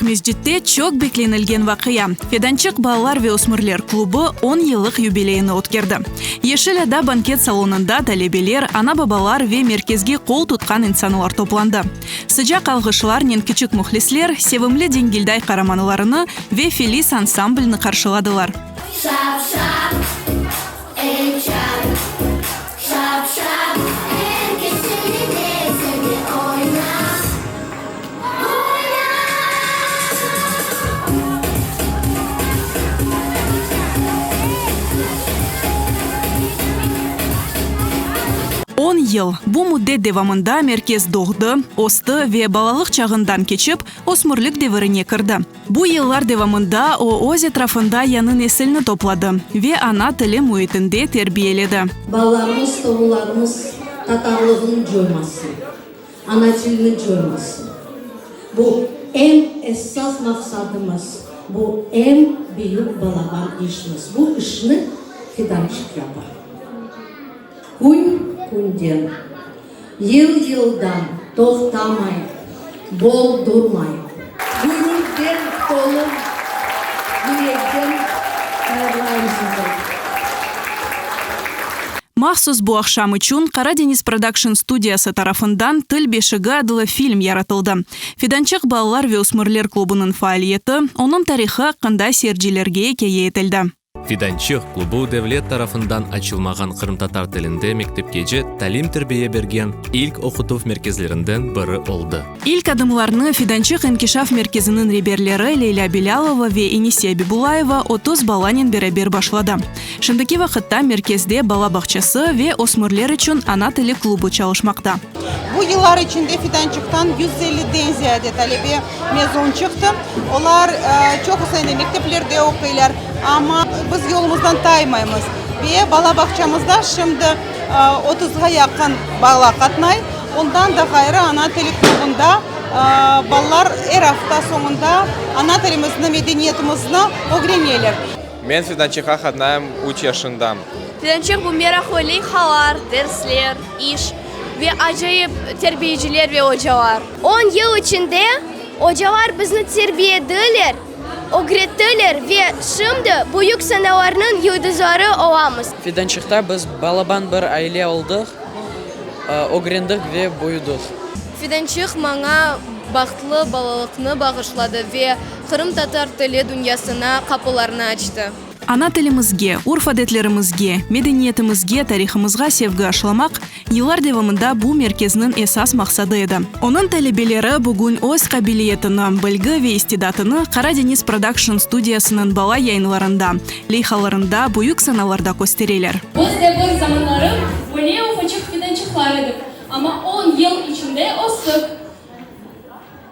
Aqmescitte çoq beklenilgen vaqia, Fedançıq balalar ve ösmürler klubı on yıllıq yubileyini ötkerdi. Yeşil ada banket salonında talebeler, ana-babalar ve merkezge qol tutqan insanlar toplandı. Sıcaq alğışlarnen kiçik mühlisler sevimli Dingilday qaramanlarını ve Felis ansamblni qarşıladılar. Şap-şap, el çap, şap-şap, er kes elinde sen de oyna, oyna. On yıl. Bu müddet devamında merkez doğdı, östi ve balalıq çağından keçip, ösmürlik devirine kirdi. Bu yıllar devamında o, öz etrafında yañı nesilni topladı ve ana tili müitinde terbiyeledi. Balalarımız, torunlarımız tatarlığını coymasın, ana tilini coymasın. Bu eñ esas maqsadımız, bu eñ büyük balaban işimiz. Bu işni Fidançıq yapa. Kün-künden, yıl-yıldan toqtamay, boldurmay. Gönülden tolu yürekten hayırlayım sizi. Mahsus bu aqşam içün Qaradeñiz Production studiyası tarafından Til beşigi adlı film yaratıldı. Fidançıq balalar ve ösmürler klubunıñ faaliyeti, onıñ tarihı aqqında seyircilerge ikâye etildi. Fidançıq klubu devlet tarafından açılmağan qırımtatar tilinde mektepkece talim-terbiye bergen ilk oqutuv merkezlerinden biri oldı. İlk adımlarnı Fidançıq inkişaf merkeziniñ reberleri Leylâ Bilâlova ve Enise Abibulayeva 30 balanen beraber başladı. Şimdiki vaqıtta merkezde bala bağçası ve ösmürler içün ana tili klubu çalışmaqta. Bu yıllar içinde Fidançıqtan 150-den ziyade talebe mezun çıqtı. Olar çoqusı endi mekteplerde oquylar, amma biz yolumızdan taymaymız ve bala bağçamızda şimdi otuzğa yaqın bala qatnay. Ondan da ğayrı, ana tili klubunda balalar er afta soñunda ana tilimizni, medeniyetimizni ögreneler. Men Fidançıqqa qatnayım üç yaşındam. Fidançıq bu meraqlı leyhalar, dersler, iş ve acayip terbiyeciler ve ocalar. On yıl içinde ocalar bizni terbiyediler, ögrettiler ve şimdi büyük sanalarnıñ yıldızları olamız. Fidançıqta biz balaban bir aile oldıq, ögrendik ve büyüdik. Fidançıq maña bahtlı balalıqnı bağışladı ve qırımtatar tili dünyasına qapılarnı açtı. Ana tilimizge, urf-adetlerimizge, medeniyetimizge, tarihımızğa sevgi aşılamaq yıllar devamında bu merkezniñ esas maqsadı edi. Onıñ talebeleri bugün öz qabiliyetini, bilgi ve istidatını Qaradeñiz Production studiyasınıñ bala yayınlarında, leyhalarında, büyük sanalarda köstereler. Biz de bir zamanları böyle ufaçıq fidançıqlar edik, amma on yıl içinde östik.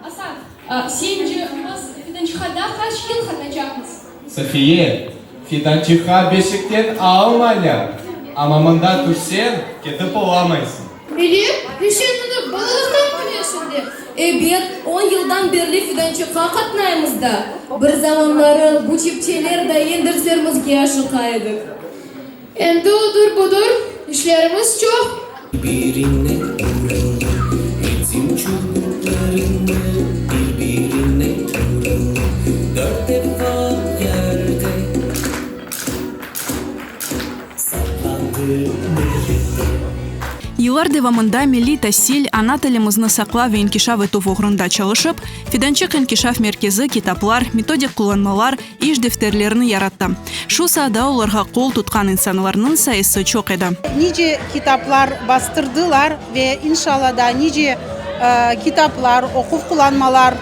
Asan, sence biz Fidançıqqa daa qaç yıl qatnacaqmız? Safiye, Fidançıqqa beşikten almaylar, amma mında tüşseñ, ketip olamaysıñ. Melek, ve sen bunı balalıqtan bilesiñ de? Ebet, on yıldan berli Fidançıqqa qatnaymız da. Bir zamanları bu çipçeler dayın derslerimizge aşıqa edik. Endi odır-budır işlerimiz çoq. Birine vurulır etim çubuklarını bir-birine vurulır dört defa yerde saplandı melekler. Yıllar devamında milliy tasil, ana tilimizni saqlav ve inkişaf etüv oğrunda çalışıp, Fidançıq inkişaf merkezi kitaplar, metodik qullanmalar, İş defterlerini yarattı. Şu saada olarğa qol tutqan insanlarnıñ sayısı çoq edi. Nice kitaplar bastırdılar ve inşalla da nice kitaplar, oquv qullanmalar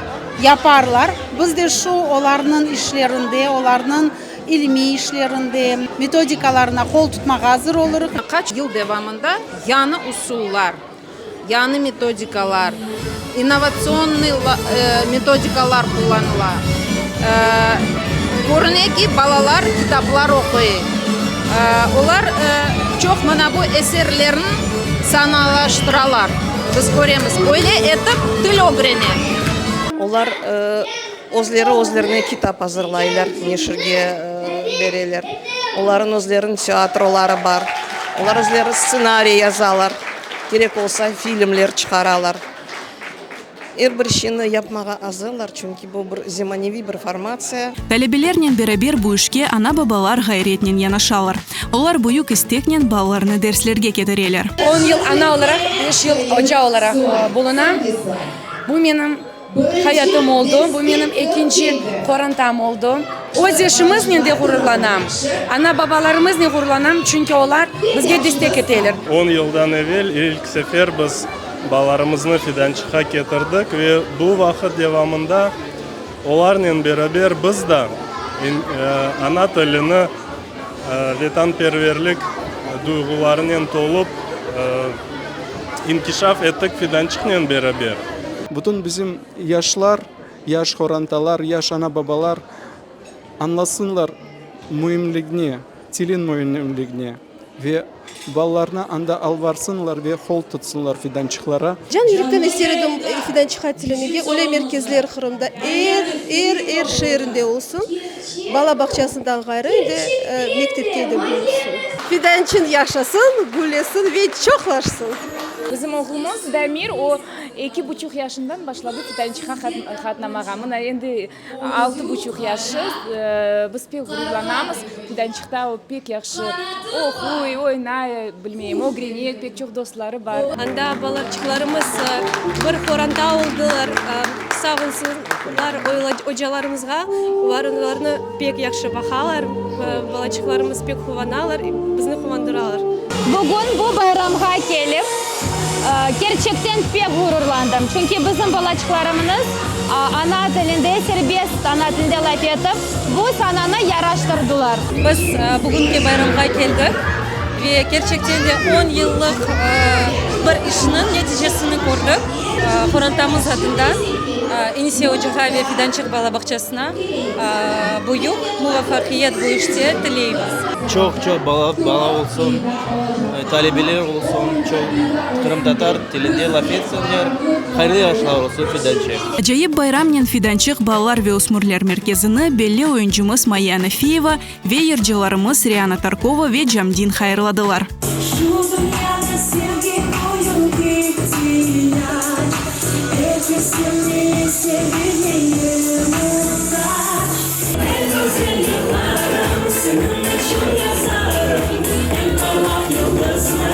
yaparlar. Biz de şu olarnıñ işlerinde, olarnıñ ilmiy işlerinde, metodikalarına qol tutmağa azır olurıq. Qaç yıl devamında yañı usullar, Yañı metodikalar, innovatsionnıy metodikalar qullanıla. Körüne ki, balalar kitaplar oquy. Olar çoq mına bu eserlerni sanalaştıralar. Biz köremiz, öyle etip til ögrene. Olar özleri özlerine kitap azırlaylar, neşirge bereler. Olarnıñ özleriniñ teatroları bar. Olar özleri stsenariy yazalar. Kerek olsa, filmler çıqaralar. Er bir şeyni yapmağa azırlar, çünki bu bir zemaneviy bir formatsiya. Talebelernen beraber bu işke ana-babalar ğayretnen yanaşalar. Olar büyük isteknen balalarını derslerge ketireler. On yıl ana olaraq, beş yıl oca olaraq bulunam. Bu menim hayatım oldı, bu menim ekinci qorantam oldı. Öz işimiznen de ğururlanam, ana-babalarımıznen ğururlanam, çünki olar bizge destek eteler. On yıldan evel ilk sefer biz balalarımıznı Fidançıqqa ketirdik ve bu vaqıt devamında olarnen beraber biz da ana tilini vetanperverlik duyğularınen tolup inkişaf ettik Fidançıqnen beraber. Bütün bizim yaşlar, yaş qorantalar, yaş ana-babalar añlasınlar müimligini, tilin müimligini ve balalarını anda alvarsınlar ve qol tutsınlar Fidançıqlara. Can yürekten ister edim Fidançıqqa tilimege, öyle merkezler Qırımda er, er, er şeerinde olsun. Bala bağçasından ğayrı endi mektepte de bulunsun. Fidançın yaşasın, güllesin ve çoqlaşsın! Bizim oğlumız Damir, o, eki buçuq yaşından başladı Fidançıqqa qatnamağa. Mına endi altı buçuq yaşı. Biz pek ğururlanamız. Fidançıqta o pek yahşı oquy, oynay, bilmeyim, ögrene, pek çoq dostları bar. Anda balaçıqlarımız bir qoranta oldılar. Sağ olsunlar ocalarımızğa, olar olarnı pek yahşı baqalar, balaçıqlarımız pek quvanalar, bizni quvandıralar. Bugün bu bayramğa kelip, kerçekten pek ğururlandım, çünki bizim balaçıqlarımız ana tilinde, serbest ana tilinde laf etip, bu sananı yaraştırdılar. Biz bugünki bayramğa keldik ve kerçekten de on yıllıq bir işniñ neticesini kördik. Qorantamız adından Enise ocağa ve Fidançıq bala bağçasına büyük muvafaqiyet bu işte tileymiz. Çoq-çoq bala olsun, talebeler olsun, çoq qırımtatar tilinde laf etsinler, hayırlı yaşlar olsun Fidançıq. Acayip bayramnen Fidançıq balalar ve ösmürler merkezini belli oyuncımız Mayya Nafiyeva ve yırcılarımız Riana Tarkova ve Camdin hayırladılar. Şu dünyada sevgi büyük ihtiyac, Er kesimni sevilmeye muhtac. Eñ güzel yırlarım seniñ içün yazarım, Eñ parlaq yıldıznı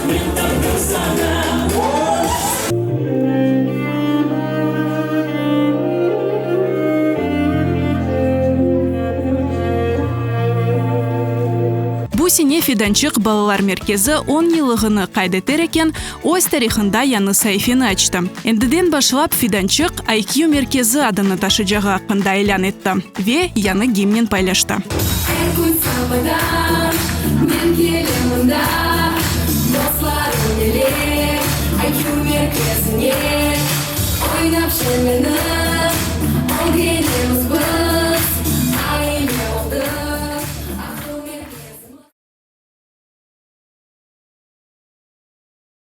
men taptım saña. Bu sene Fidançıq balalar merkezi on yıllığını qayd eter eken, öz tarihında yañı saifeni açtı. Endiden başlap Fidançıq IQ merkezi adını taşıcağı aqqında ilân etti ve yañı gimnen paylaştı. Er kün sabadan men kelem mında, Dostlarım ile IQ merkezine, Oynap şeñlenip.